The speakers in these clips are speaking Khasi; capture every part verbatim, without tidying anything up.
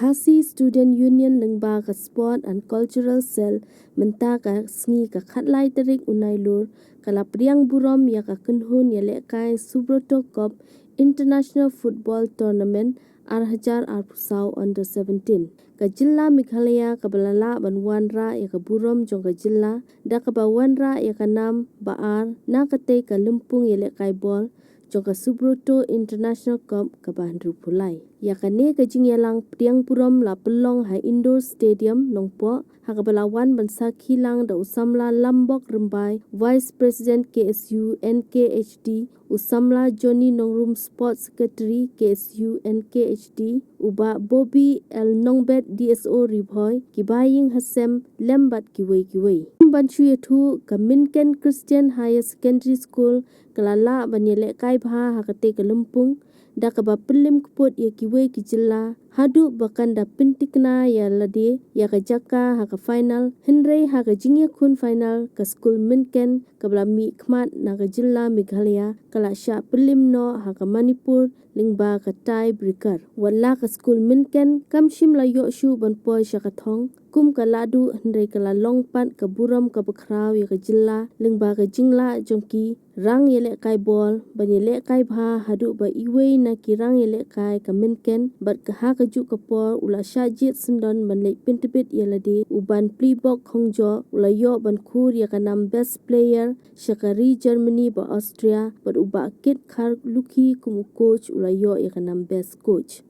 Khasi Student Union lyngba ka Sport and Cultural Cell mynta ka sngi ka khatlai tarik u Nailur ka la pdiang burom ïa ka kynhun ïalehkai Subroto Cup International Football Tournament ar hajar arphew saw Under seventeen. Ka jylla Meghalaya kaba la lah ban wanrah ïa ka burom jong ka jylla da kaba wanrah ïa ka nam ba ar na katei ka lympung ïalehkai bol jong ka Subroto International Cup kaba hynriewphew lai. Ïa kane ka jingïalang pdiang burom la pynlong ha Indoor Stadium Nongpoh, ha kaba la wan ban sakhi lang da u samla Lambok Rymbai, Vice President K S U N K H D, u samla Johnny Nongrum, Sports Secretary K S U N K H D, u bah Bobby L Nongbet, D S O Ri Bhoi, ki ba ïing hasem lem bad kiwei kiwei. Ban shu ïathuh, ka Minken Christian Higher Secondary School ka la lah ban ïalehkai bha ha katei ka lympung da kaba pynlem kput ïa kiwei ki jylla haduh ba kan da pyntikna ïa lade ïa ka jaka ha ka final, hynrei ha ka jingïakhun final ka skul Minken kaba la mih khmat na ka jylla Meghalaya ka la shah pynlem noh ha ka Manipur lyngba ka tie breaker. Wat la ka skul Minken kam shym la ïoh shuh ban poi sha ka thong kum ka lahduh, hynrei ka la long pat ka burom kaba khraw ïa ka jylla lyngba ka jinglah jong ki rang ïalehkai bol ban ïalehkai bha haduh ba iwei na ki rang ïalehkai ka Minken bad ka ha kajuh ka por u la shah jied syndon ban leit pyntbit ïa lade. U Bah Pliebok Khongjoh u la ïoh ban khur ïa ka nam Best Player sha ka ri Germany bad Austria, bad u Bah Kit Kharlukhi kum u coach u la ïoh ïa ka nam Best Coach.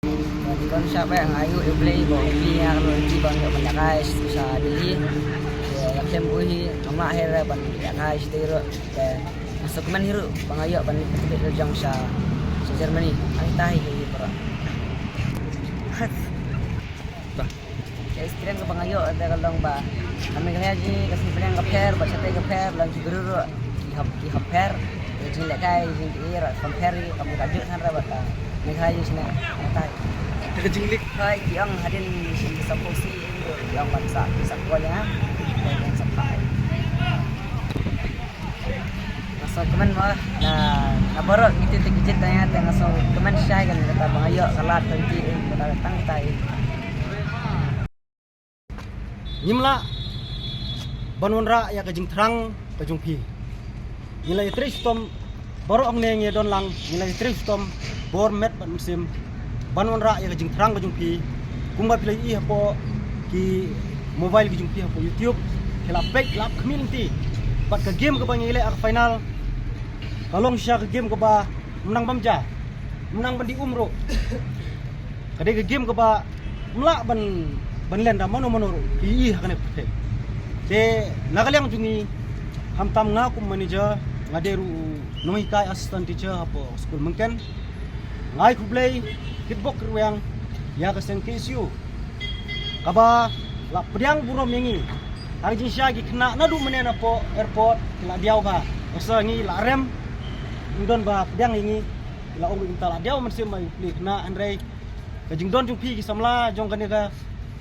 Te dei ban shah beh, nga ayu U Blei ba U Blei nga ka lynti ban ïoh ban ïalehkai sha Delhi. Te ïa khlem u hi ngam lah hi re ban ïalehkai shatei ruh. Te nga sngewkmen hi ruh ba nga ïoh ban leit pynbeit la jong sha, sha Germany. Ang ita hi hi para. Ka experience kaba nga ïoh te ka long ba ka Meghalaya jong ngi ka sngi pdeng ka pher bad shatei ka pher, long ki briew ruh ki hap, ki hap pher. Te jingïalehkai jong ngi ruh kam pher, kam ka jut han ra bad ka Meghalaya jong ngi. Te ka jinglik hai ki ong hadien shi sa phew shi ki ong ban sa, ki sa phew ïa nga. Te ka sa phew. Nga sngewkmen mo na, na baroh ki tieng ki jait, tang ïa te nga sngewkmen shai kan kata ba nga ïoh ka lad tang ki, kata tang kita. Ngim lah ban wanrah ïa ka jingthrang ka jong phi. Ngi la ïatrei shitom baroh hangne, ngi don lang, ngi la ïatrei shitom bor met bad mynsiem ban wanrah ïa ka jingthrang ka jong phi. Kumba phi la ïohi hapoh ki mobile ki jong phi, hapoh YouTube phi la peit, la khmih lynti. Bad ka game kaba ngi leh ha ka final ka long shisha ka game kaba ym nang bam ja, ym nang ban dih um ruh. Ka dei ka game kaba ym lah ban, ban len da mano mano ruh. Phi ïohi ha kane pyrthei. Te na ka liang jong ngi, khamtam nga kum manager, nga dei ruh u nonghikai, assistant teacher hapoh skul Myngken. Nga ai khublei kitbok kitrwiang ïa ka seng K S U kaba la pdiang burom ïa ngi. Ha ka jingshai ki khynnah naduh mynne napoh airport ki la diaw bha. Ka sa ngi la rem, ym don ba pdiang ïa ngi. Ki la ong ruh mynta la diaw mynsiem, ai khublei khynnah, hynrei ka jingdon jong phi ki samla jong kane ka,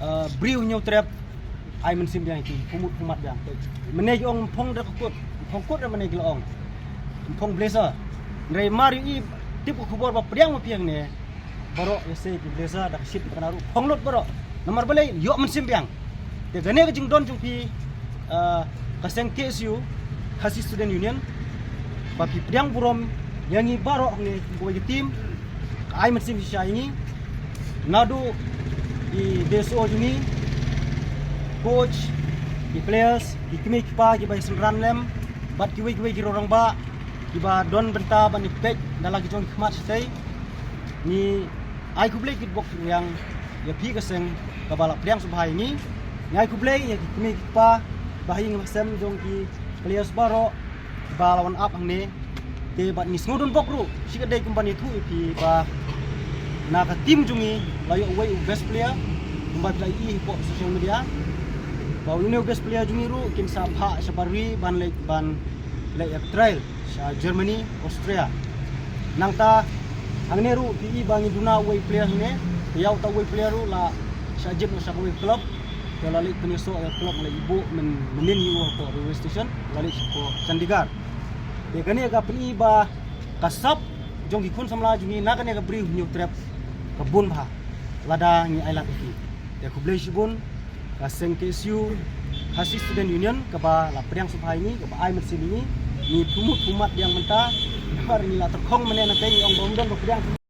eh, Bri u Hynñiewtrep, ai mynsiem biang ïa ki, pynmut pynmat biang. Mynne ki ong ym phong da ka kut, ym phong kut re mynne ki la ong. Ym phong blazer. Hynrei mar ïohi tip ka khubor ba pdiang ma phi hangne, baroh ïa se ki blazer da ka shit da ka naru phong lut baroh. Namar balei? Ïoh mynsiem biang. Te kane ka jingdon jong phi, ah, ka seng K S U, Khasi Student Union, ba phi pdiang burom ïa ngi baroh hangne kum kawei ka team, ka ai mynsiem shisha ïa ngi. Naduh i D S O jong ngi, coach, i players, i kmie ki kpa kiba ïa synran lem, bad kiwei kiwei ki rangbah kiba don bynta ban ïa peit da la ki jong ki khmat shatei. Ngi ai khublei kitbok kitrwiang ïa phi ka seng kaba la pdiang sngewbha ïa ngi. Ngi ai khublei ïa ki kmie ki kpa ba ha ïing ha sem jong ki players baroh ba la wan ap hangne. Te bad ngi sngew donbok ruh shi katdei kumban ïathuh ïa phi ba na ka team jong ngi la ïoh uwei u best player, kumba phi la ïohi hapoh social media, ba une u best player jong ngi ruh kin sa phah shabar ri ban leit, ban leit ïa ka trial sha Germany, Austria. Nangta hangne ruh phi i ba ngi duna uwei player hangne, te ïa uta uwei player ruh la shah jied noh sha kawei club. Te la leit pynïasoh ïa club, la ïa buh myn, mynnin ïa u hapoh railway station, la leit sha hapoh Chandigarh. Te kane ka pyni ba ka sap jong ki khun samla jong ngi na kane ka Bri u Hynñiewtrep ka bun bha. lada ngi ailad ïa ki. Te khublei shibun ka seng K S U Khasi Student Union kaba la pdiang sngewbha ïa ngi, kaba ai mynsiem ïa ngi. Ngi pyrmut pyrmat biang mynta, namar ngi la tyrkhong mynne, nangta ngi ong ba ym don ba pdiang.